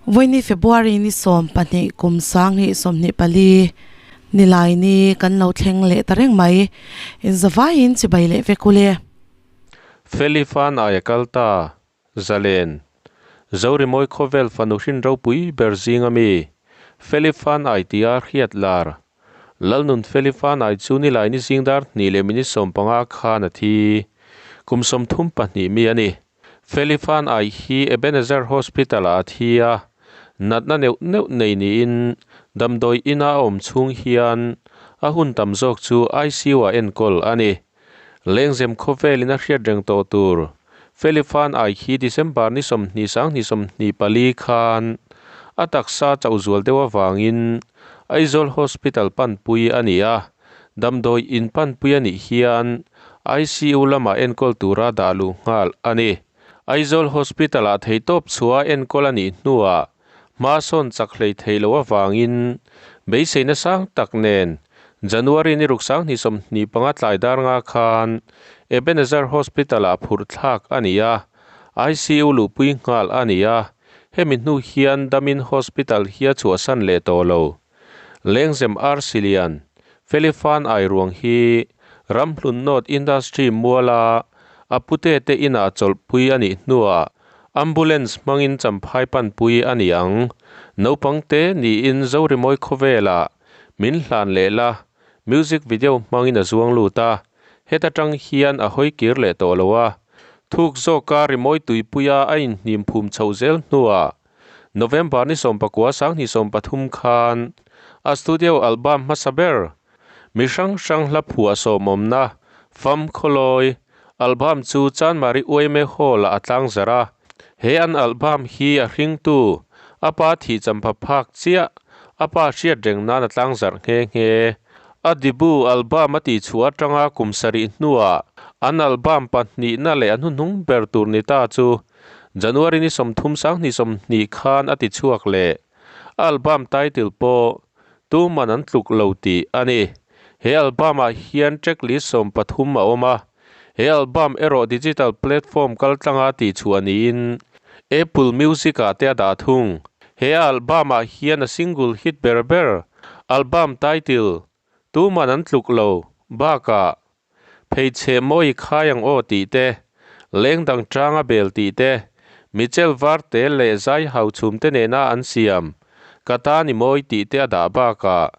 Vawiini February ni 12 kum 2024 Nilaini kan lo thleng leh ta reng mai. Inzavaiin chibai leh vek ule. Feli fan aia kal ta, Zalen. Zorimawi khawvel fanu hrin ropui ber zing ami, Feli fan ai tia hriat lar. Lalnun Feli fan ai chu Nilaini zingdar hnih leh minute 15 khan a thi. Kum 32 mi a ni. Feli fan ai hi Ebenezer Hospital-ah a thi a, natna neuh neuh nei niin damdawi ina a awm chhung hian a hun tam zawk chu ICU-ah enkawl a ni. Lengzem khawvelin a hriat reng tawh tur Feli fan ai hi December ni 20 2024 khan a taksa chauh zual deuh avangin Aizawl Hospital panpui a ni a, Damdawi in panpui a nih hian ICU lamah enkawl tura dah luh nghal a ni. Aizawl Hospital-ah theihtawp chhuah enkawl a nih hnuah hma sawn chak hlei theih loh avangin beiseina sang tak nen January ni ruk 2025 tlai dar nga khan Ebenezer Hospital-ah phurh thlak a ni a, ICU luhpui nghal a ni a, hemi hnu hian damin hospital hi a chhuahsan leh tawh lo. Lengzem Arsilian, Felifan Airuang hi Ramhlun North Industry muala a pute te inah chawlhpui a nih hnuah Ambulance hmangin Champhai panpui a ni ang. Naupang te niin Zorimawi khawvelah min hlan leh la, music video hmangin a zuang lut a, heta tang hian a hawi kir leh tawh lo a. Thuk zawka rimawi tuipuia a inhnim phum chhoh zel hnuah November ni 19 2030 khan a studio album hmasa ber mi hrang hrang hla phuah sawmawmna Fam Khawlawi album chu Chanmari Uaime Hall-ah a tlang zarh a. He an album hi a hringtu a pa thih champha phak chiah a pa hriat reng nan a tlang zarh nghe nghe. A debut album a tihchhuah atanga kum sarih hnuah an album pahnihna leh a hnuhnung ber tur ni ta chu January ni 30 2020 khan a ti chhuak leh. Album title pawh tuman an tluk lo tih a ni. He album-ah hian track list 13 a awm a. He album erawh digital platform kaltlanga tihchhuah niin Apple Music-ah te a dah thung. He album-ah hian a single hit ber ber album title tuman an tluk lo bakah Pheichhe mawi khai ang aw tih te, leng dang tanga bel tih te, Michel Varte leh zai hau chhum te nena an siam, ka ta ni mawi tih te a dah bakah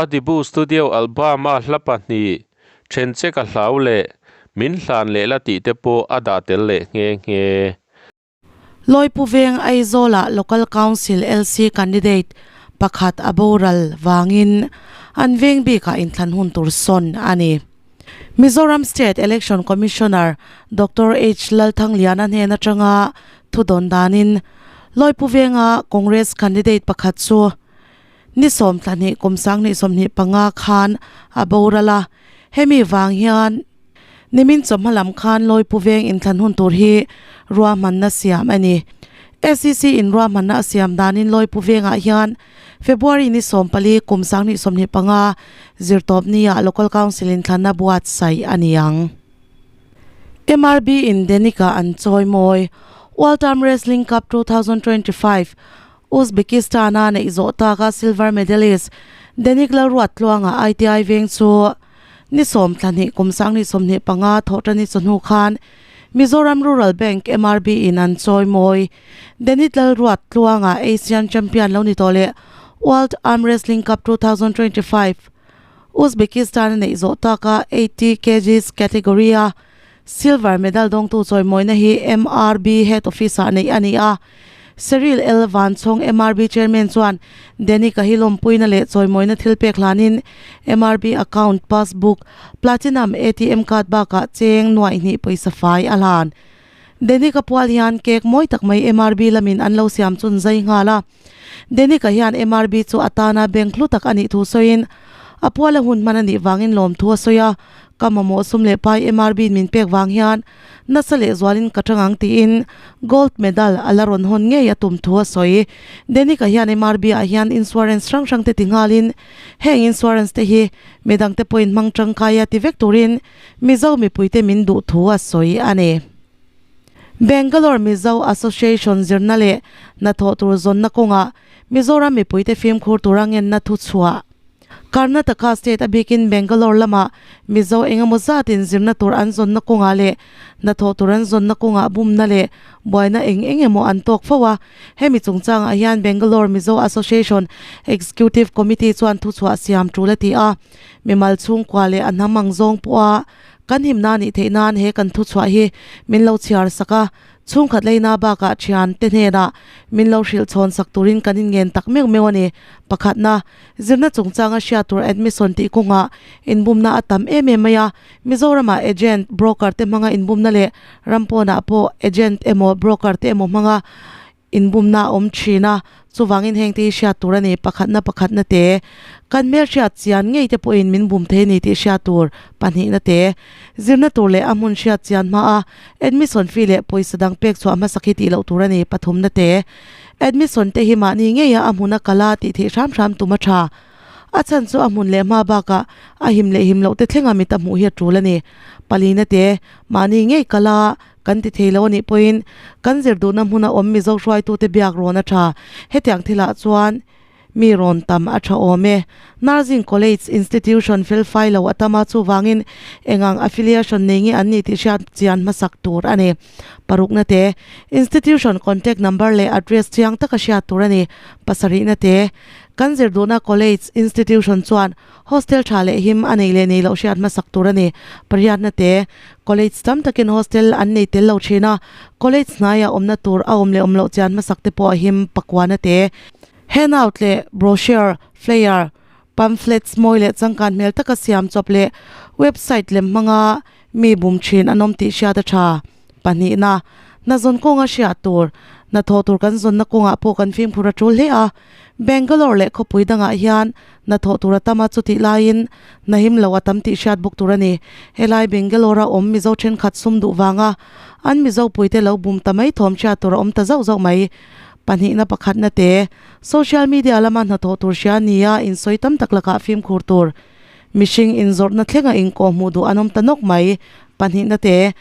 a debut studio album a hla pahnih then che ka hlau leh min hlan leh la tih te pawh a dah tel leh nghe nghe. Lawipu Veng Aizawlah Local Council, LC, candidate pakhat a boral vangin an veng bikah inthlan hun tur sawn a ni. Mizoram State Election Commissioner Doctor H Lalthangliana hnen atanga thu dawn danin Lawipu Venga Congress candidate pakhat chu ni 12 kum 2025 khan a boral a, hemi vang hian Nimin chawhma lam khan Lawipu Veng inthlan hun tur hi ruahmanna siam a ni. SEC in ruahmanna a siam danin Lawipu Vengah hian February ni 14 kum 2025 zirtawp nia Local Council inthlanna buatsaih a ni ang. MRB in Denica an chawimawi World Arm Wrestling Cup 2025 Uzbekistan-a neih zawh taka silver medalist Denik Lalruattluanga ITI Veng chu Ni 12 kum 2025 thawhṭani chawhnu khan Mizoram Rural Bank, MRB, in an chawimawi. Denit Lalruattluanga Asian Champion lo ni tawh leh World Arm Wrestling Cup 2025 Uzbekistan a neih zawh taka 80 kgs category-a Silver medal dawngtu chawimawina hi MRB Head Office-ah neih a ni a. Cyril L. Vanchhawng MRB Chairman chuan Denica hi lawmpuina leh chawimawina thil pek hlanin MRB account passbook, Platinum ATM card bakah cheng nuaih hnih pawisa fai a hlan. Denica pual hian cake mawi tak mai MRB lamin an lo siam chun zai nghal a. Denica hian MRB chu a tana bank hlu tak a nih thu sawiin a puala hun hman a nih vangin lawmthu a sawi a, Ka mamawh sum leh pai MRB in min pek vang hian nasa leh zualin ka tang ang tiin gold medal a la rawn hawn ngei a tum thu a sawi. Denica hian MRB ah hian insurance hrang hrang te ti nghalin heng insurance te hi midang te pawhin hmang tangkai a ti vek turin Mizo mipuite min duh thu a sawi a ni. Bangalore Mizo Association zirna leh hnathawh tur zawnna kawngah Mizoram mipuite fimkhur tura ngenna thu chhuah. Karnataka state a bikin Bangalore lamah Mizo engemaw zatin zirna tur an zawnna kawngah leh hnathawh tur an zawnna kawngah bumna leh buaina eng eng emaw an tawk fo a. Hemi chungchangah hian Bangalore Mizo Association Executive Committee chuan thuchhuah siam tul a ti a. Mimal chhungkua leh a hnam ang zawng pawha kan himna nih theih nan he kan thuchhuah hi min lo chhiar sak a. Chhungkhat leina bakah thian te hnenah min lo hrilh chhawn sak turin kan inngen tak meuh meuh a ni. Pakhatna, zirna chungchanga hriat tur admission tih kawngah inbumna a tam em em mai a. Mizoramah agent, broker te hmanga inbumna leh ram pawnah pawh agent emaw broker te emaw hmanga inbumna a awm thin a, chuvangin heng te hi hriat tur a ni, pakhatna pakhatna te, kan hmelhriat chian ngei te pawhin min bum thei a ni tih hriat tur, pahnihna te, zirna tur leh a hmun hriat chian hmaa admission fee leh pawisa dang pek chhuah hmasak hi tih loh tur a ni, pathumna te, admission te hi mahni ngeia a hmuna kala tih theih hram hram tum a tha. A chhan chu a hmun leh hma bakah a him leh him loh te thlenga mit a hmuh hi a tul a ni. Palina te, mahni ngei kala kan ti thei lo a nih pawhin kan zir duhna hmuna awm Mizo hruaitute biak rawn a tha. Hetiang thilah chuan mi rawn tam a tha awm e. Nursing College institution fel fai lo a tam a, chuvangin engang affiliation nei nge an nih tih hriat chian hmasak tur a ni. Parukna te, institution contact number leh address chiang taka hriat tur a ni. Pasarihna te, Kan zir duhna college, institution chuan hostel tha leh him a nei leh nei loh hriat hmasak tur a ni. Pariatna te, college tam takin hostel an nei tel lo thin a, college hnaiah awmna tur a awm leh awm loh chian hmasak te pawh a him. Pakuana te, handout leh brochure, flyer, pamphlets mawi leh changkan hmel taka siam chawp leh website lem hmanga mi bum thin an awm tih hriat a tha. Pahnihna, hna zawn kawnga hriat tur, hnathawh tur kan zawnna kawngah pawh kan fimkhur a tul hle a. Bangalore leh khawpui dangah hian hnathawh tur a tam a, chutih laiin hna him lo a tam tih hriat bawk tur a ni. Helai Bangalore-a awm Mizo thenkhat sum duh vanga an Mizo puite lo bum ta mai thawm hriat tur a awm ta zauh zauh mai. Pahnihna pakhatna te, social media lama hnathawh tur hria nia insawi tam tak lakah fimkhur tur. Mihring inzawrhna thlenga inkawh hmuh duh an awm ta nawk mai. Pahnihna te,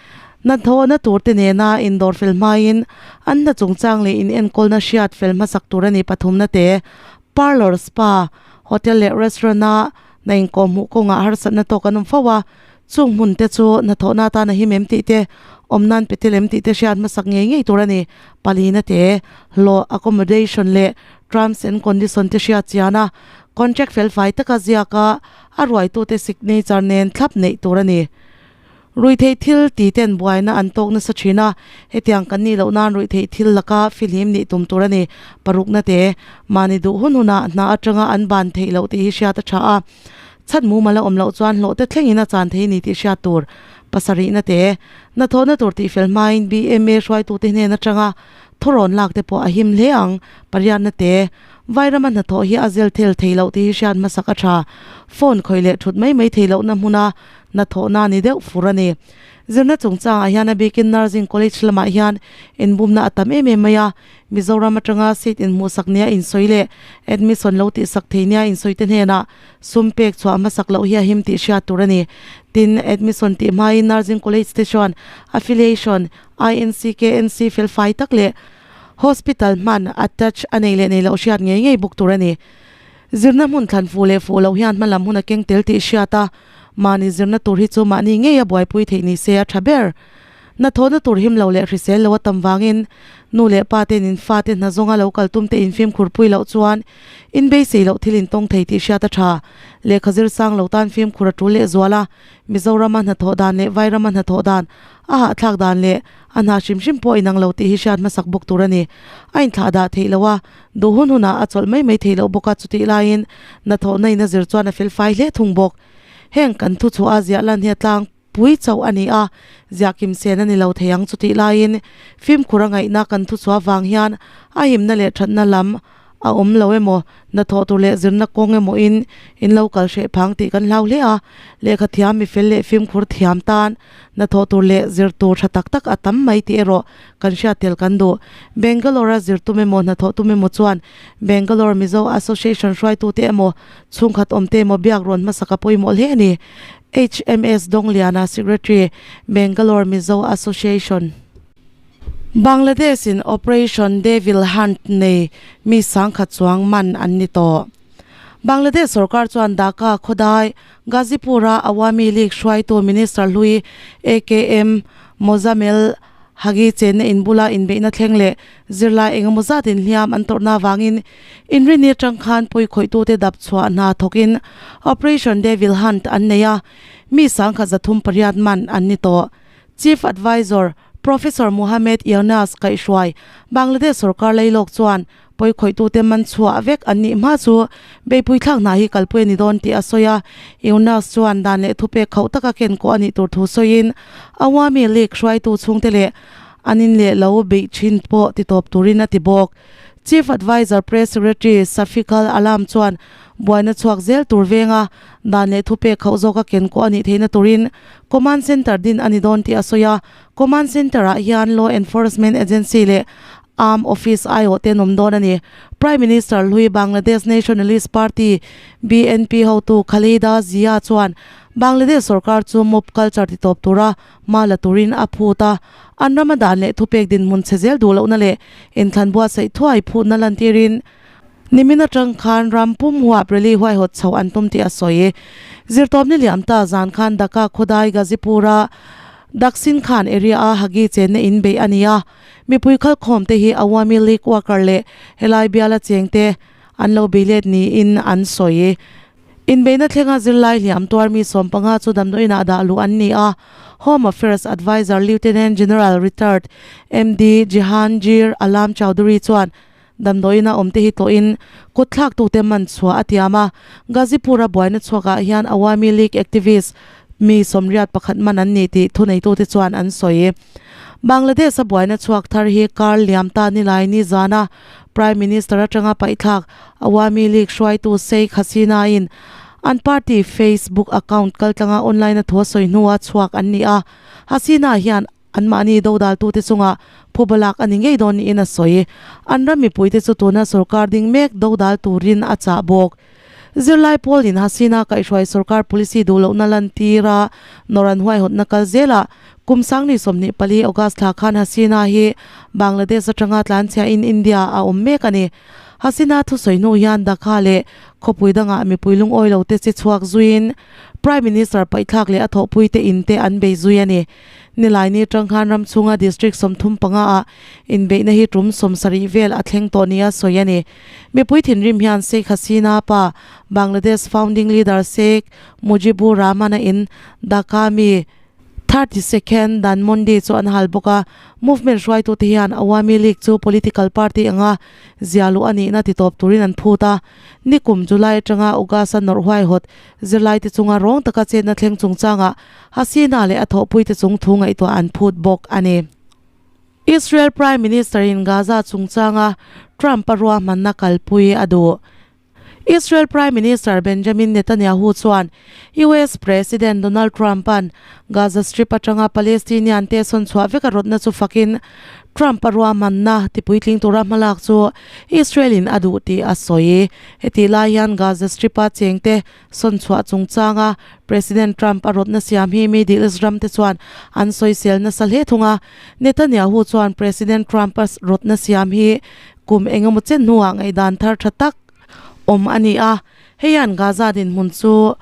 hnathawhna turte nena indawr fel hmain an hna chungchang leh inenkawlna hriat fel hmasak tur a ni. Pathumna te, parlour, spa, hotel leh restaurant-a hna inkawh hmuh kawngah harsatna tawk an awm fo a, chung hmun te chu hnathawhna atan a him em tih te, awm nan pe tel em tih te hriat hmasak ngei ngei tur a ni. Palina te, hlawh, accommodation leh terms and condition te hriat chian a, Contract felfai taka ziaka a ruaitute signature nen thlap neih tur a ni. Ruihtheih thil ti ten buaina an tawk nasa thin a, hetiang kan nih loh nan ruihtheih thil laka fihlim nih tum tur a ni. Parukna te, mahni duh hun hunah hna atanga an ban theih loh tih hi hriat a tha a, chhan mumal a awm loh chuan hlawh te thlengin a chan thei a ni tih hriat tur. Pasarihna te, hnathawhna tur tihfel hmain BMA hruaitute hnen atanga thurawn lak te pawh a him hle ang. Pariatna te, Vairama hnathawh hi a zel thel thei loh tih hi hriat hmasak a tha. Phone khawih leh thut mai mai thei lohna hmuna hnathawhna ni deuh fur a ni. Zirna chungchangah hian a bikin Nursing College lamah hian inbumna a tam em em mai a. Mizoram atanga seat inhmuhsak nia insawi leh admission lo tihsak thei nia insawi te hnenah sum pek chhuah hmasak loh hi a him tih hriat tur a ni. Tin, admission tih hmain Nursing College te chuan affiliation, INCKNC felfai tak leh Hospital hman attach a nei leh nei loh hriat ngei ngei bawk tur a ni. Zirna hmun thlan fuh leh fuh loh hian hmalam hun a keng tel tih hriat a, mahni zirna tur hi chu mahni ngeia buaipui theih ni se a tha ber. Hnathawhna tur him lo leh hrisel lo a tam vangin nu leh pa ten in fate hna zawnga lo kal tum te in fimkhur pui loh chuan in beisei loh thil in tawng thei tih hriat a tha. Lehkha zir sang lo tan fimkhur a tul leh zual a, Mizorama hnathawh dan leh Vairama hnathawh dan a hahthlak dan leh a hna hrim hrim pawh inang lo tih hi hriat hmasak bawk tur a ni. A inthlah dah theih loh a, duh hun hunah a chawlh mai mai theih loh bawk a, chutih laiin hnathawhna in a zir chuan a fel fai hle thung bawk. Heng kan thu chhuah a ziah lan hi a tlang pui chauh a ni a, ziah kim sen a ni lo thei ang chutih laiin fimkhur a ngaihna kan thu chhuah vang hian a himna leh thatna lam a awm lo emaw, hnathawh tur leh zirna kawng emaw in in lo kal hreh phang tih kan hlau hle a, lehkha thiam mi fel leh fimkhur thiam tan hnathawh tur leh zir tur tha tak tak a tam mai tih erawh kan hriat tel kan duh. Bangalore a zir tum emaw hnathawh tum emaw chuan Bangalore Mizo Association hruaitute emaw chhungkhat awmte emaw biak rawn hmasak a pawimawh hle a ni. HMS Dongliana Secretary, Bangalore Mizo Association. Bangladesh in Operation Devil Hunt nei mi sangkhat chuang man an ni tawh. Bangladesh sorkar chuan Dhaka khawdai Gazipur-a Awami League hruaitu Minister hlui AKM Mozammel Hagi chenna in bula inbeihna thleng leh zirlai engemaw zat inhliam an tawrhna avangin inrini atang khan pawi khawihtute dap chhuah hna thawkin Operation Devil Hunt an nei a, mi sangkhat 308 man an ni tawh. Chief Advisor Professor Muhammad Yunus kaihhruai Bangladesh sorkar leilawk chuan pawi khawihtute man chhuah vek an nih hma chu beihpui thlak hna hi kalpui a ni dawn tih a sawi a. Yunus chuan dan leh thupek khauh taka ken kawh a nih tur thu sawiin Awami League hruaitu chhungte leh an in leh lo beih thin pawh titawp turin a ti bawk. Chief Advisor Press Secretary Shafiqul Alam chuan buaina chhuak zel tur venga dan leh thupek khauh zawka ken kawh a nih theihna turin Command Centre din a ni dawn tih a sawi a. Command Centre ah hian Law Enforcement Agency leh Arm Office aiawh te an awm dawn a ni. Prime Minister hlui Bangladesh Nationalist Party, BNP, hotu Khaleda Zia chuan Bangladesh sorkar chu mob culture titawp tura hma la turin a phut a. An rama dan leh thupek dinhmun chhe zel duh lohna leh inthlan buatsaih thuai phutna lantirin Nimin atang khan ram pum huap rally huaihawt chho an tum tih a sawi. Zirtawpni liam ta zan khan Dhaka khawdai Gazipur-a Daksin Khan area-a Hagi chenna in beih a ni a. Mipui khalkhawm te hi Awami League worker leh helai biala chengte an lo bei let niin an sawi. Inbeihna thlenga zirlai hliam tuar mi 15 chu damdawiinah dah luh an ni a. Home Affairs Adviser Lieutenant General Retired MD Jehangir Alam Chowdhury chuan Damdawiina awmte hi tlawhin kut thlaktute man chhuah a tiam a, Gazipur-a buaina chhuakah hian Awami League activist mi 81 man an ni tih thuneitute chuan an sawi. Bangladesh-a buaina chhuak thar hi kar liam ta nilai ni zana Prime Minister atanga paihthlak Awami League hruaitu Sheikh Hasina-in an party Facebook account kaltlanga online-a thu a sawi hnua chhuak an ni a, Hasina hian Anmahni dodaltute chungah phuba lak a ni ngei dawn niin a sawi. An ram mipuite chu tuna sorkar ding mek dodal turin a chah bawk. Zirlai pawlin Hasina kaihhruai sorkar policy duh lohna lantira nawr an huaihawtna kal zelah kum 2024 August thla khan Hasina hi Bangladesh atanga tlanchhiahin India a awm mek a ni. Hasina thusawi hnu hian Dhaka leh khawpui dangah mipui lungawi lote che chhuak zuiin Prime Minister paihthlak leh a thawhpuite in te an bei zui a ni. Nilaini atang khan ram chhunga District 35 ah inbeihna hi tum 70 vel a thleng tawh nia sawi a ni. Mipui thinrim hian Sheikh Hasina pa Bangladesh founding leader Sheikh Mujibur Rahman-a in Dhaka mi 32nd Dhanmondi chu an hal bawk a. Movement hruaitute hian Awami League chu political party anga ziahluh a nihna titawp turin an phut a. Nikum July atanga August-a nawrh huaihawt zirlaite chunga rawng taka chetna thleng chungchangah Hasina leh a thawhpuite chung thu ngaihtuah an phut bawk a ni. Israel Prime Minister in Gaza chungchanga Trump-a ruahmanna kalpui a duh. Israel Prime Minister Benjamin Netanyahu chuan US President Donald Trump-a'n Gaza Strip atanga Palestinian te sawn chhuah vek a rawtna chu fakin Trump-a ruahmanna tipuitling tura hmalak chu Israel-in a duh tih a sawi. Hetih lai hian Gaza Strip-a chengte Sawn chhuah chungchanga President Trump a rawtna siam hi Middle East ram te chuan an sawisel nasa hle thung a. Netanyahu chuan President Trump a rawtna siam hi kum engemaw chen hnuah ngaihdan thar tha tak awm a ni a, hei hian Gaza dinhmun chu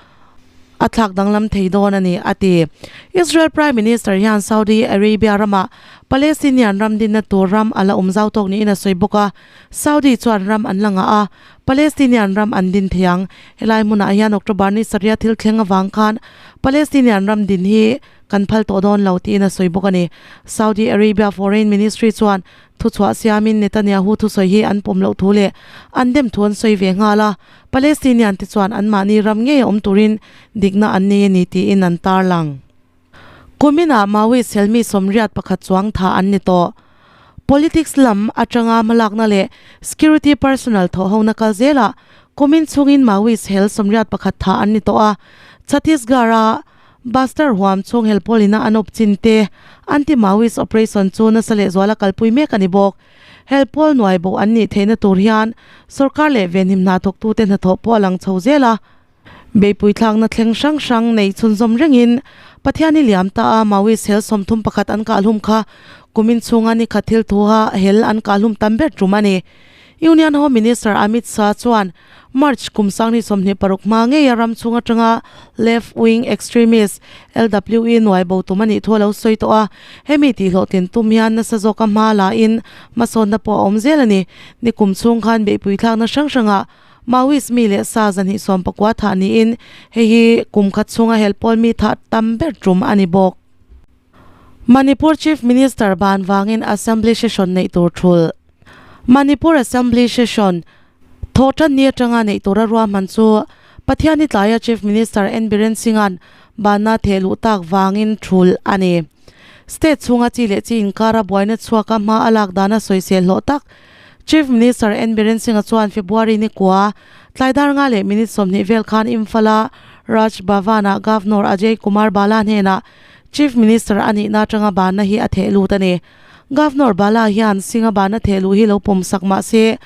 a thlak danglam thei dawn a ni, a ti. Israel Prime Minister hian Saudi Arabia ramah Palestinian ram dinna tur ram a la awm zau tawk niin a sawi bawk a. Saudi chuan ram an la ngah a, Palestinian ram an din thei ang. Helai hmunah hian October ni sarih a thil thleng avang khan Palestinian ram din hi kan phal tawh dawn lo tiin a sawi bawk a ni. Saudi Arabia Foreign Ministry chuan thuchhuah siamin Netanyahu thusawi hi an pawm loh thu leh an dem thu an sawi ve nghal a, Palestinian te chuan anmahni ram ngei a awm turin dikna an nei a ni tiin an tarlang. Kuminah Maoist helmi 81 chuang tha an ni tawh. Politics lam atanga hmalakna leh security personnel thawhhona kal zelah kumin chhungin Maoist hel 81 tha an ni tawh a. Chhattisgarh-a Bastar huam chhung hel pawlina an awp chin te anti-Maoist operation chu nasa lehzuala kalpui mek a ni bawk. Hel pawl nuai bo an nih theihna tur hian sorkar leh venhim hna thawktute hnathawh pawh a lang chho zel a. Beipui thlakna thleng hrang hrang nei chhunzawm rengin Pathian i liam ta a, Maoist hel 31 an kahhlum kha kumin chhunga ni khat thil thuha hel an kahhlum tam ber tum a ni. Union Home Minister Amit Shah chuan March kum 2026 hma ngeia ram chhung atanga Left Wing Extremist, LWE, nuai bo tum a nih thu a lo sawi tawh a, hemi tihhlawhtlin tum hian nasa zawka hma la in hmasawnna pawh a awm zel a ni. Nikum chhung khan beihpui thlakna hrang hrangah Maoist mi leh sa 290 thah niin hei hi kum khat chhunga helpawl mi thah tam ber tum a ni bawk. Manipur Chief Minister ban vangin Assembly Session neih tur thul. Manipur Assembly Session thawh tan ni atanga neih tura ruahman chu Pathiani tlaia Chief Minister N Biren Singh-a'n banna theh luh tak vangin thul a ni. State chhunga chi leh chi inkara buaina chhuaka hma a lak dana sawisel hlawh tak Chief Minister N Biren Singh-a chuan February ni kua tlai dar nga leh minute 20 vel khan Imphal-a Raj Bhavan-ah Governor Ajay Kumar Bala hnenah Chief Minister a nihna atanga banna hi a theh lut a ni. Governor Bala hian Singh-a banna theh luh hi lo pawm sak mah se,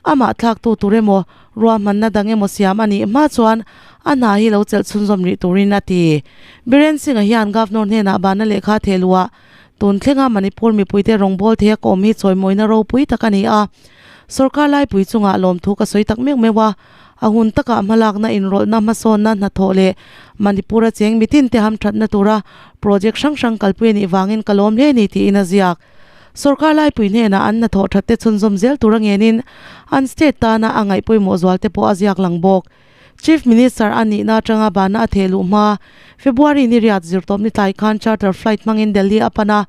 amah thlaktu tur emaw, ruahmanna dang emaw siam a nih hma chuan a hna hi lo chelh chhunzawm rih turin a ti. Biren Singh-a hian Governor hnenah banna lehkha theh luhah tun thlenga Manipur mipuite rawngbâwl theia ka awm hi chawimawina ropui tak a ni a, sorkar laipui chungah lawmthu ka sawi tak meuh meuh a. A hun takah hmalakna inrawlhna hmasawnna hnathawh leh Manipur-a cheng mitinte hamthatna tura project hrang hrang kalpui a nih vangin ka lawm hle ni tiin a ziak. Sorkar laipui hnenah an hnathawh thatte chhunzawm zel tura ngenin an state tana a ngaih pawimawh zualte pawh a ziak lang bawk. Chief Minister a nihna atanga bana a theh luh hma February ni riat zirtawpni tlai khan charter flight hmangin Delhi a pan a,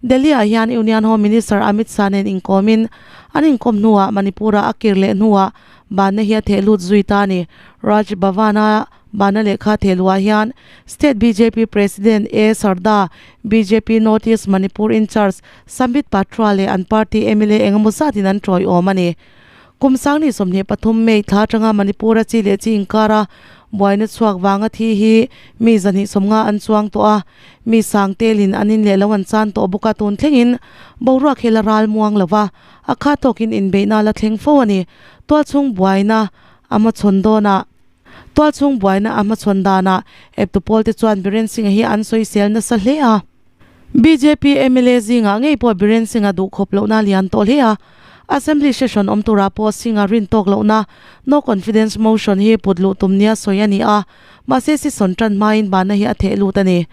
Delhi-ah hian Union Home Minister Amit Shah nen inkawmin an inkawm hnuah Manipur-ah a kir leh hnuah Banna hi a theh lut zui ta a ni. Raj Bhavan-a banna lehkha theh luhah hian State bjp President A Sarda, bjp North East Manipur in-charge Sambit Patra leh an party mla engemaw zatin an tawiawm a ni. Kum sangni 23 May thla atanga Manipur-a chi leh chi inkara buaina chhuak vanga thi hi mi 250 an chuang tawh a, mi sang telin an in leh lo an chan tawh bawk a, tun thlengin boruak hi la ral muang lo va. A kha tawkin inbeihna la thleng fo a ni. Tualchhung buaina a hmachhawn dawnah Tualchhung buaina a hmachhawn danah eptu pawlte chuan Biren Singh-a hi an sawisel nasa hle a. Bjp mla zingah ngei pawh Biren Singh-a duhkhawp lohna a lian tawh hle a. Assembly session awm turah pawh Singh-a rin tawk lohna no confidence motion hi put luh tum nia sawi a ni a. Mahse session tan hmain banna hi a theh lut a ni.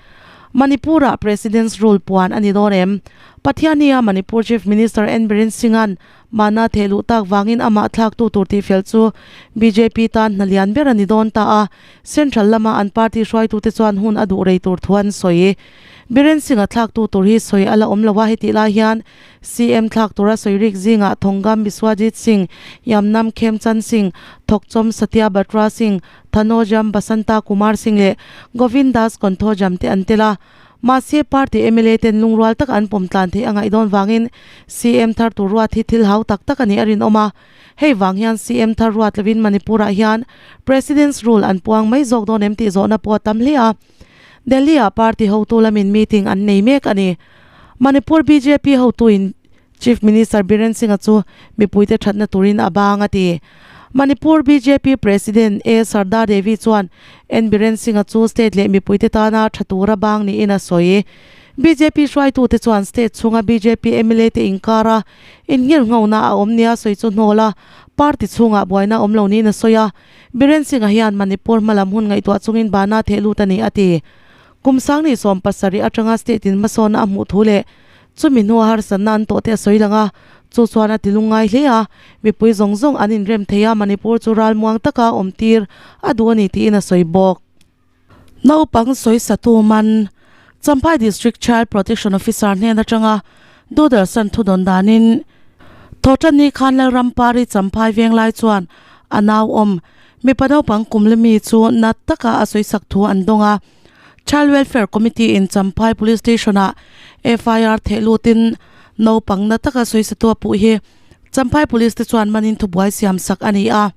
Manipur-ah President's Rule puan a ni dawn em? Pathiannia Manipur Chief Minister N Biren Singh-a'n mahna theh luh tak vangin amah thlaktu tur tihfel chu bjp tan hna lian ber a ni dawn ta a, Central lama an party hruaitute chuan hun a duh rei tur thu an sawi. Biren Singh-a thlaktu tur hi sawi a la awm lo a, hetih lai hian CM thlak tura sawi rik zingah Thongam Biswajit Singh, Yamnam Khemchand Singh, Thokchom Satya Batra Singh, Thanojam Basanta Kumar Singh leh Govind Das Konthojam te an tel a. Mahse, party mla ten lungrual taka an pawm tlan theih a ngaih dawn vangin CM thar tur ruat hi thil hau tak tak a nih a rinawm a. Hei vang hian CM thar ruat lovin Manipur-ah hian President's Rule an puang mai zawk dawn em tih zawhna pawh a tam hle a. Delhi-ah party hotu lamin meeting an nei mek a ni. Manipur bjp hotuin Chief Minister Biren Singh-a chu mipuite thatna turin a bang a ti. Manipur bjp President A Sardar Devi chuan N Biren Singh-a chu state leh mipuite tana tha tura bang niin a sawi. Bjp hruaitute chuan state chhunga bjp mla te inkara innghirnghona a awm nia sawi chu hnawl a, party chhungah buaina awm lo niin a sawi a. Biren Singh-a hian Manipur hmalam hun ngaihtuah chungin bana theh lut a ni a ti. Kum sangni 70 atanga state in hmasawnna a hmuh thu leh Chumi hnua harsatna an tawh te a sawi lang a, chu chuan a ti lungngai hle a, mipui zawng zawng an inrem thei a, Manipur chu ralmuang taka awm tir a duh a ni tiin a sawi bawk. Naupang sawisatu man Champhai District Child Protection Officer hnen atanga Doordarshan thudawn danin Thawhtanni khan Lalrampari Champhai Venglai chuan a nau awm mipa naupang kum lemi chu nat taka a sawisak thu an dawng a. Child Welfare Committee in Champhai Police Station ah FIR theh lutin naupang na taka sawisatu a puh hi Champhai Police te chuan manin thubuai siam sak a ni a.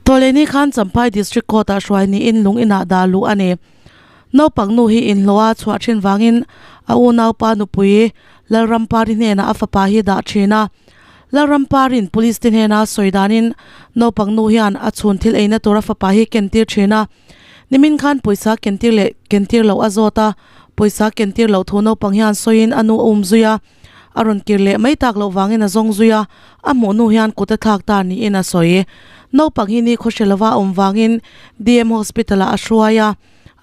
Thawhlehni khan Champhai District Court ah hruai niin lung inah dah luh a ni. Naupang nu hi inhlawh a chhuah thin vangin a unaupa nupui Lalrampari hnenah a fapa hi dah thin a. Lalrampari'n Police te hnena sawi danin naupang nu hian a chhun thil eina tur a fapa hi ken tir thin a. Nimin khan pawisa kentir leh kentir loh a zawt a, pawisa kentir loh thu naupang hian sawiin a nu a um zui a, a rawn kir leh mai tak loh vangin a zawng zui a, a hmuh hnu hian kut a thlak ta niin a sawi. Naupang hi ni khawhre lova a awm vangin DM Hospital ah a hruai a,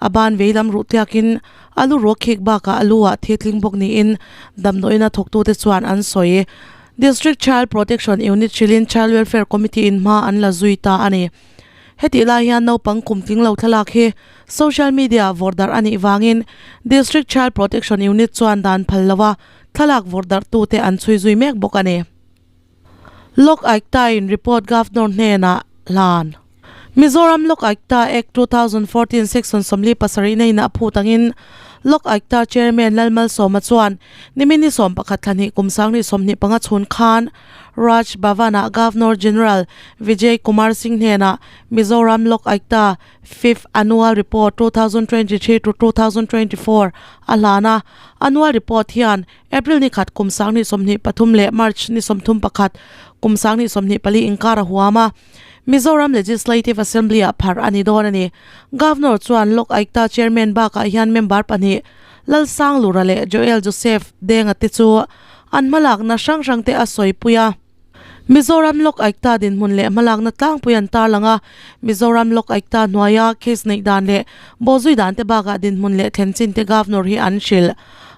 a ban vei lam ruh tliakin a lu ruak khik bakah a lu ah thi tling bawk niin damdawiin a thawktute chuan an sawi. District Child Protection Unit hrilhin Child Welfare Committee in hma an la zui ta a ni. Hetih lai hian naupang kum tling lo thlalak hi social media ah vawrh darh a nih vangin District Child Protection Unit chuan dan phal lo a thlalak vawrh darh tute an chhui zui mek bawk a ni. Lok Aykta in report Governor hnenah hlan. Mizoram Lok Aykta Act 2014 Section 47 na in a phut angin Lok Aykta Chairman Lalmalsawma chuan nimin ni sawmpakhat thla hnih kum sang ni 25 chhun khan Raj Bhavan-ah Governor General Vijay Kumar Singh hnenah Mizoram Lok Aykta Fifth Annual Report 2023 to 2024 a hlan a. Annual Report hian April ni khat kum 2023 leh March ni 31 kum 2024 inkar a huam a. Mizoram Legislative Assembly-ah pharh a ni dawn a ni. Governor chuan Lok Aykta Chairman bakah hian member pahnih Lalsanglura leh Joel Joseph Denga te chu An hmalakna hrang hrang te a sawipui a. Mizoram Lok Aykta dinhmun leh hmalakna tlangpui an tarlang a, Mizoram Lok Aykta hnuaia case neih dan leh bawhzui dan te bakah dinhmun leh thlen chin te Governor hi an hrilh.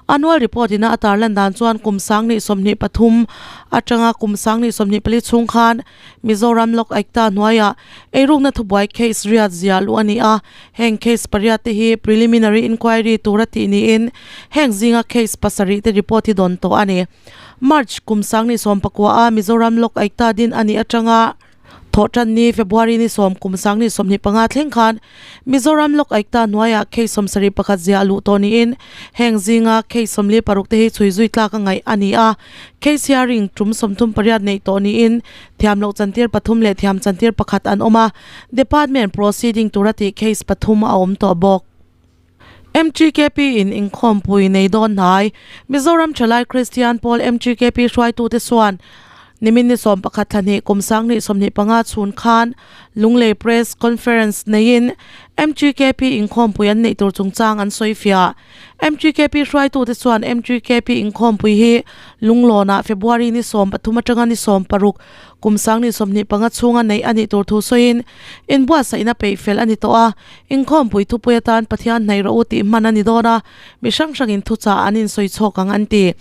Annual report ina a tarlan dan chuan kum 2023 atanga kum 2024 chhung khan Mizoram Lok Aykta hnuaiah eirukna thubuai case riat ziah luh a ni a, heng case pariat te hi preliminary inquiry tura tih niin Heng zinga case pasarih te report hi dawn tawh a ni. March kum 2019 a Mizoram Lok Aykta din a nih atanga thawhtan ni February ni sawm kum 2025 thleng khan Mizoram Lok Aykta hnuaiah case 71 ziah luh tawh niin heng zinga case 46 te hi chhui zui tlak a ngaih a ni a. Case hearing tum 38 neih tawh niin thiam loh chantir pathum leh thiam chantir pakhat an awm a, department proceeding tura tih case pathum a awm tawh bawk. MTKP in inkhawmpui nei dawn hnai. Mizoram Thalai Kristian Pawl MTKP hruaitute chuan nimin ni 11 thla hnih kum 2025 chhun khan Lunglei Press Conference neiin MTKP inkhawmpui an neih tur chungchang an sawi fiah. MTKP hruaitute chuan MTKP inkhawmpui hi Lunglawnah February ni 13 atanga ni 16 kum 2025 chhunga neih a nih tur thu sawiin inbuatsaihna peih fel a ni tawh a. Inkhawmpui thupui atan Pathian hnaih rawh u tih hman a ni dawn a, mi hrang hrangin thuchah an insawi chhawk ang an ti.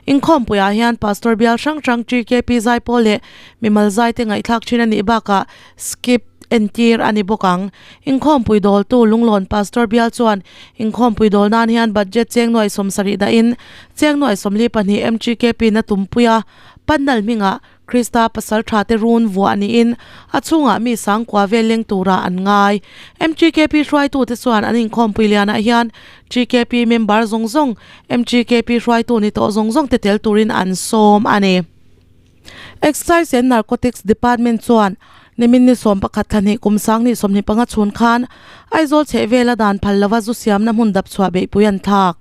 Inkhawmpuiah hian Pastor bial hrang hrang TKP zaipawl leh mimal zaite ngaihthlak thin a nih bakah skip entir a ni bawk ang. Inkhawmpui dawltu Lunglawn Pastor bial chuan inkhawmpui dawl nan hian budget cheng nuai 70 dahin cheng nuai 42 MGKP na tumpui a, Pannal hmingah Krista pasal tha te run vuah niin a chhungah mi sangkua vel leng turah an ngai. MTKP hruaitute chuan an inkhawmpui lianah hian TKP member zawng zawng, MTKP hruaitu ni tawh zawng zawng te tel turin an sawm a ni. Excise and Narcotics Department chuan nimin ni 11 thla hnih kum 2025 chhun khan Aizawl chhehvela dan phal lova zu siamna hmun dap chhuah beihpui an thlak.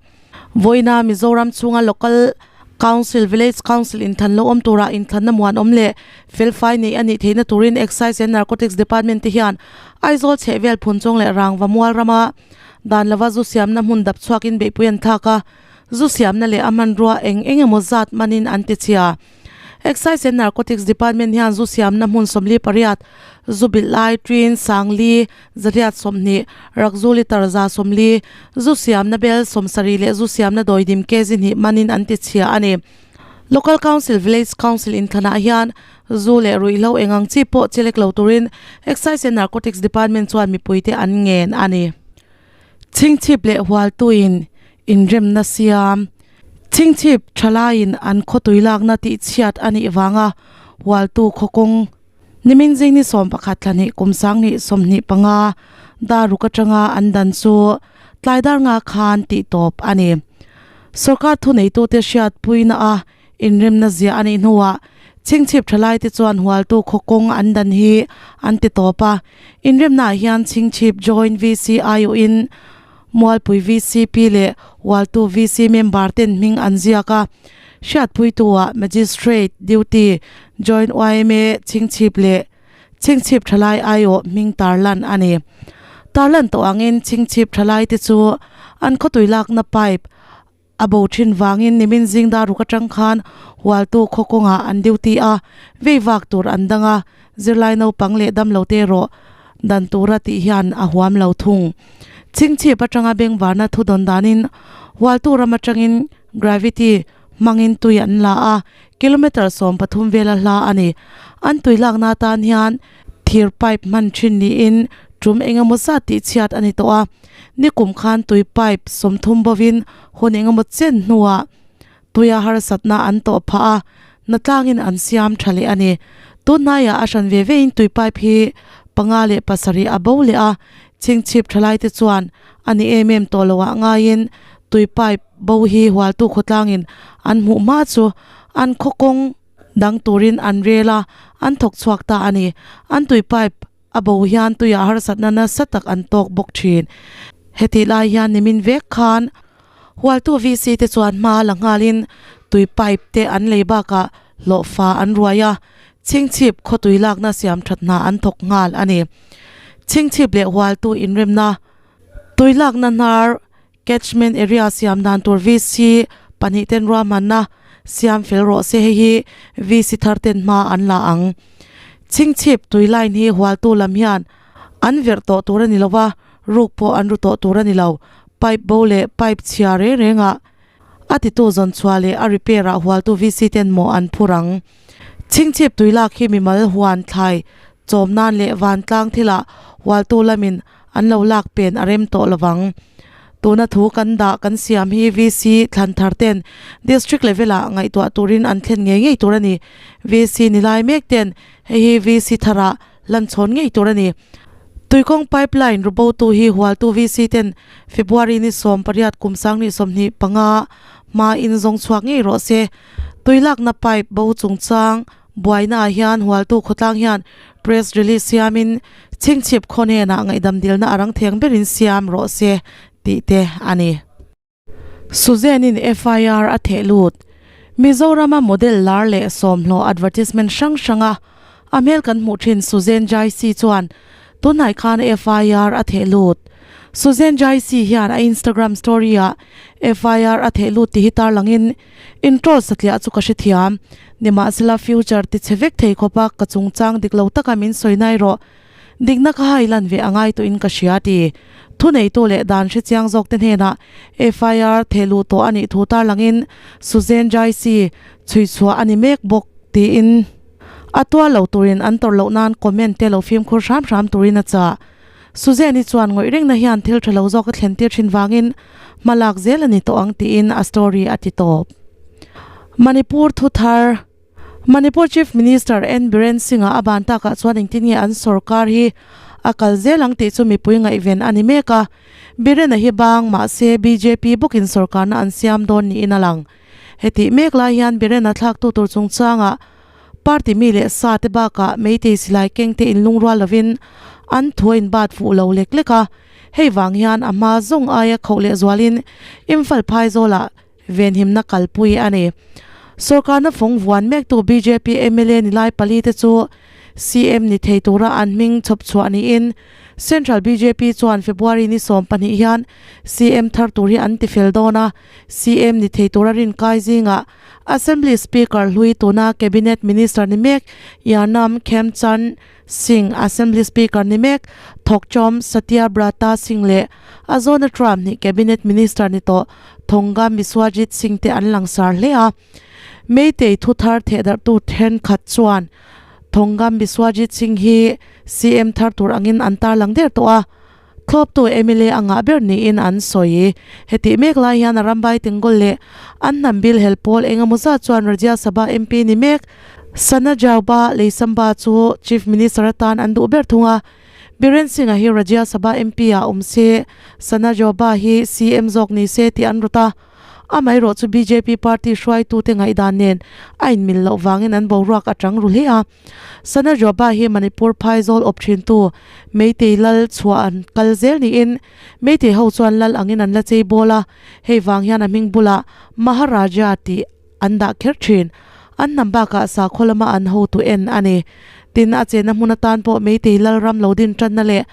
Vawiina Mizoram chhunga Local Council, Village Council inthan lo awm turah inthlanna muan awm leh felfai neih a nih theihna turin Excise and Narcotics Department te hian Aizawl chhehvel phunchawng leh Rangva mual rama dan lova zu siamna hmun dap chhuakin beihpui an thlak a, zu siamna leh a hmanrua eng eng emaw zat manin an ti chhia. Excise and Narcotics Department hian zu siamna hmun 48, zu bilh lai, ṭin, sangli, zariat 20, rakzu litre 140, zu siamna bel 70 leh zu siamna dawidim kg hnih manin an ti chhia a ni. Local Council, Village Council inthlanah hian zu leh ruihhlo eng ang chi pawh chelek lo turin Excise and Narcotics Department chuan mipuite an ngen a ni. Chhingchhip leh hualtuin inremna siam. Chhingchhip thalaiin an khawtui lakna tihchhiat a nih vanga hualtu khawkawng nimin zing ni 11 thla hnih kum 2025 daruk atanga an dan chu tlaidar nga khan tih tawp a ni. Sorkar thuneitute hriatpuina a inremna ziah a nih hnuah Chhingchhip thalaite chuan hualtu khawkawng an dan hi an ti tawp a. Inremnaah hian Chhingchhip Joint VC aiawhin Mualpui VCP leh Hualtu VC member ten hming an ziak a, hriatpuitu-ah Magistrate Duty, Joint yma Chhingchhip leh Chhingchhip Thalai aiawh hming tarlan a ni. Tarlan tawh angin chingchhip thalai te chu an khawtui lakna pipe a bo thin vangin nimin zing dar ruk atang khan hualtu khaw kawngah an duty a, vei vak tur an dang a, zirlai naupang leh damlo te erawh dan tura tih hian a huam lo thung. Chingchhip atanga bengvarna thu dawn danin hualtu ram atangin gravity hmangin tui an la a, kilometre 13 vela hla a ni. An tui lakna atan hian thir pipe hman thin niin tum eng emaw zat tih chhiat a ni tawh a, nikum khan tui pipe 30 bovin hun eng emaw chen hnuah tuia harsatna an tawh phah a, hnatlangin an siam tha leh a ni. Tunhnaiah a hran ve vein tui pipe hi panga leh pasarih a bo leh a, chhingchhip thalaite chuan a ni em em tawh loah ngaiin tui pipe bo hi hualtu khawtlangin an hmuh hma chu an khaw kawng dang turin an rel a, an thawk chhuak ta a ni. An tui pipe a bo hian tuiah harsatna nasa tak an tawk bawk thin. Hetih lai hian nimin vek khan Hualtu VC te chuan hma la nghalin tui pipe te an lei bakah hlawhfa an ruai a, chhingchhip khaw tui lakna siam that hna an thawk nghal a ni. Chhingchhip leh Hualtu inremna tui lakna hnar Catchment area siam dan tur VC pahnih ten ruahmanna siam fel rawh se hei hi VC thar ten hma an la ang. Chhingchhip tui line hi hualtu lam hian an verh tawh tur a ni lo va, ruk pawh an ru tawh tur a ni lo. Pipe bo leh pipe chhia reng rengah a titu zawn chhuah leh a repair ah hualtu VC ten mawh an phur ang. Chhingchhip tui lak hi mimal huan thlai chawm nan leh vantlang thilah hualtu lamin an lo lak pen a rem tawh lovang. Tuna thu kan dah kan siam hi VC thlan thar ten District level ah ngaihtuah turin an thlen ngei ngei tur a ni. VC ni lai mek ten hei hi VC tharah lan chhawn ngei tur a ni. Tuikawng pipeline rubotu hi hualtu VC ten February ni 18 kum 2025 hma in zawng chhuak ngei rawh se. Tui lakna pipe bo chungchang Buaina ah hian hualtu khawtlang hian press release siamin chhingchhip khaw hnenah ngaihdam dilna a rang theng berin siam rawh se tih te a ni. Suzenin FIR a theh lut. Mizorama model lar leh sawmhlawh advertisement hrang hranga a hmel kan hmuh thin Suzen Jaisi chuan tunhnai khan FIR a theh lut. Suzen Jaisi hian a Instagram story ah FIR a theh lut tih hi tarlangin Intro satliah chu ka hrethiam. Nimahsela future ti chhe vek thei khawpa ka chungchang dik lo taka min sawi nai rawh. Dikna ka hai lan ve a ngai tawhin ka hria ti. Thuneitu leh dan hrechiang zawk te hnenah FIR thehluh tawh a nih thu tarlangin Suzen Jaisi chhuichhuah a ni mek bawk tiin a tuar lo turin an tawrh loh nan comment te lo fimkhur hram hram turin a chah. Suzanne-i chuan ngawih rengna hian thil tha lo zawk a thlen tir thin vangin hma lak zel a ni tawh ang tiin a story a ti tawp. Manipur thuthar Manipur Chief Minister N Biren Singh-a a ban takah chuan engtin nge an sorkar hi a kal zel ang tih chu mipui ngaihven a ni mek a. Biren-a hi bang mahse bjp bawkin sorkarna an siam dawn niin a lang. Hetih mek lai hian Biren-a thlaktu tur chungchangah Party mi leh sa te bakah Meitei silai keng te inlungrual lovin an thu a inbat fuh lo lek lek a, hei vang hian a hma zawng aia khoh leh zualin Imphal phaizawlah venhimna kalpui a ni. Sorkarna fawng vuan mektu bjp mla ni lai pali te chu CM ni thei tura an hming chhawp chhuah niin Central bjp chuan February ni 12 hian CM thar tur hi an tifel dawn a, CM ni thei tura rinkai zingah Assembly Speaker hlui tuna Cabinet Minister ni mek Yanam Khemchand Singh, Assembly Speaker ni mek Thokchom Satyabrata Singh leh a zawna Trump nih Cabinet Minister ni tawh Thongam Biswajit Singh te an langsar hle a. Meitei thuthar thehdarhtu thenkhat chuan Thongam Biswajit Singh hi CM thar tur angin an tarlang der tawh a. Thlawptu mla a ngah ber niin an sawi. Hetih mek lai hian a rambai Tenggol leh an hnam bil hel pawl eng emaw zat chuan Rajya Sabha MP ni mek Sana Jauba Leisamba chu Chief Minister atan an duh ber thung a. Biren Singh-a hi Rajya Sabha MP ah awm se, Sana Jauba hi CM zawk ni se tih an rawt a. Amaherawh chu bjp party hruaitute ngaihdan nen a inmil loh vangin an boruak a tang ru hle a. Sana Joba hi Manipur phaizawl awp thintu Meitei lal chhuah an kal zel niin Meitei ho chuan lal angin an la chei bawl a, hei vang hian a hming bulah Maharaja tih an dah kher thin. An hnam bakah sakhaw lama an hotu en a ni. Tin, a chenna hmun atan pawh Meitei Lalram lo din tanna leh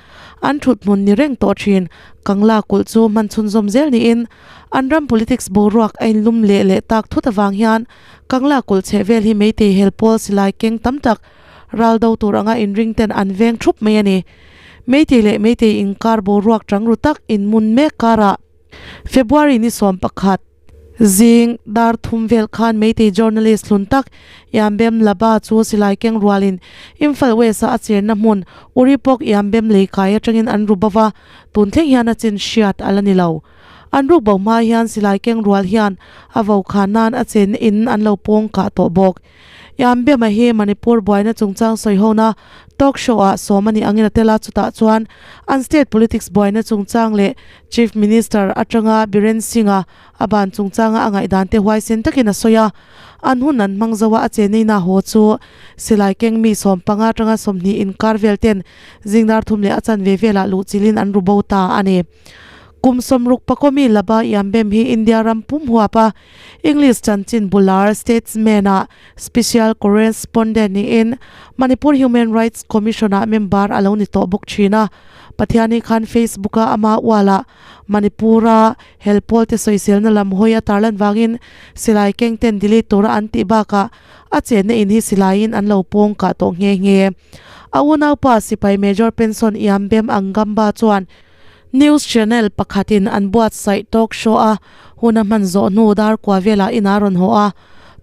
an thut hmun ni reng tawh thin Kangla kulh chu hman chhunzawm zel niin an ram politics boruak a inlum leh leh tak thut avang hian Kangla kulh chheh vel hi Meitei hel pawl silai keng tam tak ral do tur anga inring ten an veng thup mai a ni. Meitei leh Meitei inkar boruak tang ru tak inmun mek karah February ni 11 zing dar thum vel khan Meitei journalist hlun tak Yambem Laba chu silai keng rualin Imphal West-a a chenna hmun Uripok Yambem leikai atangin an ru bova, tun thleng hian a chin hriat a la ni lo. An ruk bo hma hian silai keng rual hian a vo khan nan a chenna in an lo pawng kah tawh bawk. Yambem-a hi Manipur buaina chungchang sawihona talk show-ah sawm a nih angin a tel a, chutah chuan an state politics buaina chungchang leh Chief Minister atanga Biren Singh-a a ban chungchanga a ngaihdan te huaisen takin a sawi a, an hun an hmang zo a, a chenina haw chu silai keng mi 15 atanga 20 inkar vel ten zingdar thum leh a chanve velah luh chilhin an ru bo ta a ni. Kum 60 pakawmi Laba Yambem hi India ram pum huap a English chanchin bular Statesman-ah Special Correspondent niin Manipur Human Rights Commission-ah member a lo ni tawh bawk thin a. Pathiani khan Facebook-a ama ualah Manipur-a hel pawlte sawiselna lam hawi a tarlan vangin silai keng ten delete tura an tih bakah a chenna in hi silaiin an lo pawng kah tawh nghe nghe. A unaupa sipai Major Penson Iambem Angamba chuan News channel pakhatin an buatsaih talk show a hun a hman zawh hnu dar kua velah inah a rawn haw a.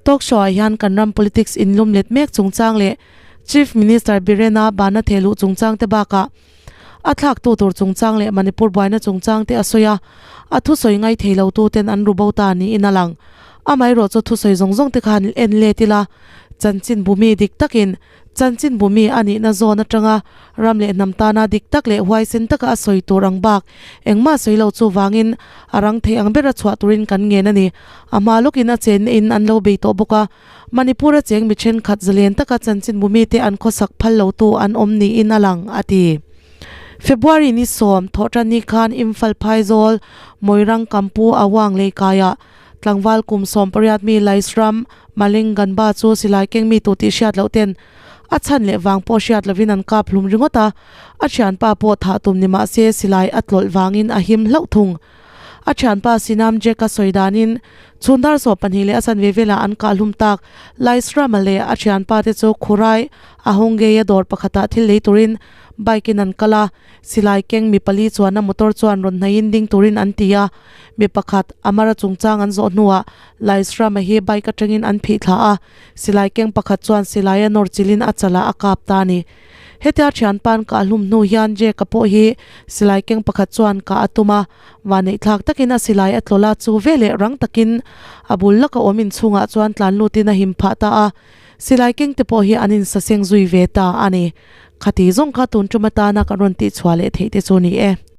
Talk show ah hian kan ram politics inlum let mek chungchang leh Chief Minister Birena bana thehluh chungchang te bakah a thlaktu tur chungchang leh Manipur buaina chungchang te a sawi a, a thusawi ngai thei lo tu ten an ru bo ta niin a lang. Amaherawh chu thusawi zawng zawng te khan en let ila chanchin bumi dik takin Chanchin bumi a nihna zawn atanga ram leh hnam tana dik tak leh huaisen taka a sawi tur ang bak engmah sawi lo chuvangin a rang thei ang bera chhuah turin kan ngen a ni. A hma lawkin a chenna in an lo bei tawh bawk a, Manipur a cheng mi thenkhat zalen taka chanchin bumi te an khawsak phal lotu an awm niin a lang, a ti. February ni 10, Thawhtanni khan Imphal Phaizawl, Moirang Kampu Awang leikaiah Tlangval kum 18 mi Laisram Malinganba chu silai keng mi tu tih hriat loh ten a chhan leh vang pawh hriat lovin an kap hlum ringawt a, a thianpa pawh thah tum ni mahse silai a tlawlh vangin a him hlauh thung. A thianpa Sinam Jack a sawi danin chhun dar 12 leh a chanve velah an kah hlum tak Laisrama leh a thianpa te chu Khurai a Hawngei a dawr pakhatah thil lei turin bike in an kal a, Silai keng mi pali chuan a motor chuan rawn hnaihin ding turin an ti a, mi pakhat Amara chungchang an zawh hnuah Laisrama hi bike atangin an phih thla a, silai keng pakhat chuan silai a nawr chilhin a chalah a kap ta a ni. Hetia thianpa'n kah hlum hnu hian Jake-a pawh hi silai keng pakhat chuan kah a tum a, vanneihthlak takin a silai a tlawlh a, chu veleh rang takin a bul laka awm inchhungah chuan tlan lutin a him phah ta a, silai kengte pawh hi an insaseng zui ve ta a ni. Khati zawng kha tun tum atana kan rawn tihchhuah leh theih te chu ni e.